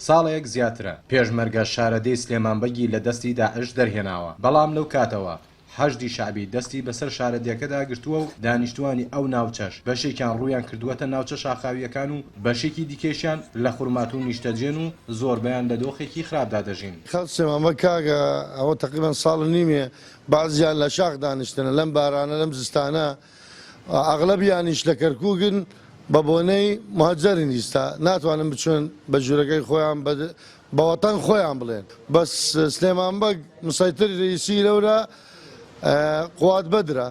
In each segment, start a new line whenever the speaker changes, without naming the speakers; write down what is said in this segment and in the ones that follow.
ساڵێک زیاترە پێشمەرگە شارەدێی سلێمان بەگی لە دەستی داعش دەرهێناوە، بەڵام لەو کاتەوە حەشدی شەعبی دەستی بەسەر شارەدێکەدا گرتووە و دانیشتووانی ئەو ناوچەش بەشێکیان ڕوویان کردووەتە ناوچە شاخاوییەکان و بەشێکی دیکەیشیان لە خورماتوو نیشتەجێن و زۆربەیان لە دۆخێکی خراپدا دەژین.
خەڵک سلێمان بەگ کاکە ئەوە تەقریبەن ساڵ و نیمێ بەعزیان لە شاخ دانیشتنە لەم بارانە لەم زستانە ئەغلەبیانیش لە کەرکوکن بە بۆنەی مهجەرن ئیستا ناتوانن بچن بە ژوورەکەی خۆیان بە وەتەن خۆیان بڵێن بەس سلێمان بەگ مسەیتر رئیسی لەورا قوات بەدرە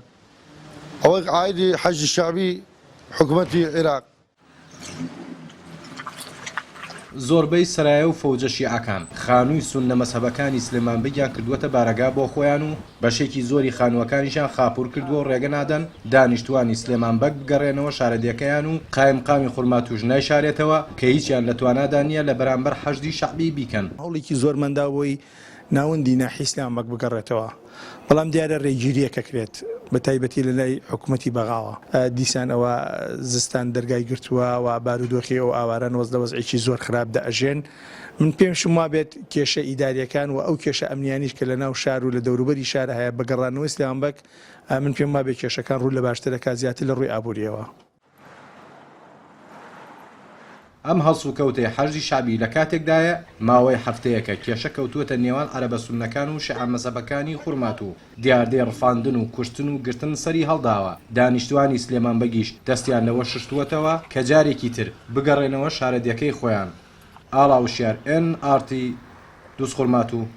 ئەوەی عایدی حەشدی شەعبی حکومەتی عیراق.
زۆربەی سەرایە و فەوجە شیعەکان، خانووی سوننە مەزهەبەکانی سلێمان بەگیان کردووەتە بارەگا بۆ خۆیان و بەشێکی زۆری خانووەکانیشیان خاپوور کردووە و ڕێگە نادەن دانیشتووانی سلێمان بەگ بگەڕێنەوە شارەدێکەیان و قایمقامی خورماتووش نایشارێتەوە کە هیچیان لە توانادا نییە لە بەرامبەر حەشدی شەعبی بیکەن.
هەوڵێکی زۆرمان دا بۆی ناوەندی ناحیەی سلێمان بەگ بگەڕێتەوە، بەڵام دیارە رێگیرییەک ئەکرێت بە تایبەتی لە لای حکومەتی بەغاوە. دیسان ئەوە زستان دەرگای گرتووە و بارودۆخی ئەو ئاواران وەز لە وەزعێکی زۆر خراپدا ئەژێن. من پێمشم وابێت کێشە ئیدارییەکان و ئەو کێشە ئەمنیانیش کە لە ناو شار و لە دەوروبەری شار هەیە بە گەڕانەوەی سلێمان بەگ من پێم وابێت کێشەکان ڕوو لە باشتر ئەکات زیاتر لە ڕووی ئابوورییەوە.
ئەم هەڵسوکەوتەی حەشدی شەعبی لە کاتێکدایە، ماوەی هەفتەیەکە کێشە کەوتووەتە نێوان عەرەبە سوننەکان و شیعە مەزهەبەکانی خورماتوو، دیاردەی ڕفاندن و کوشتن و گرتن سەری هەڵداوە، دانیشتوانی سلێمان بەگیش دەستیان لەوە ششتووەتەوە کە جارێکی تر بگەڕێنەوە شارەدێکەی خۆیان. ئاڵا وشیار، ئێن ئاڕ تی، دوزخورماتوو.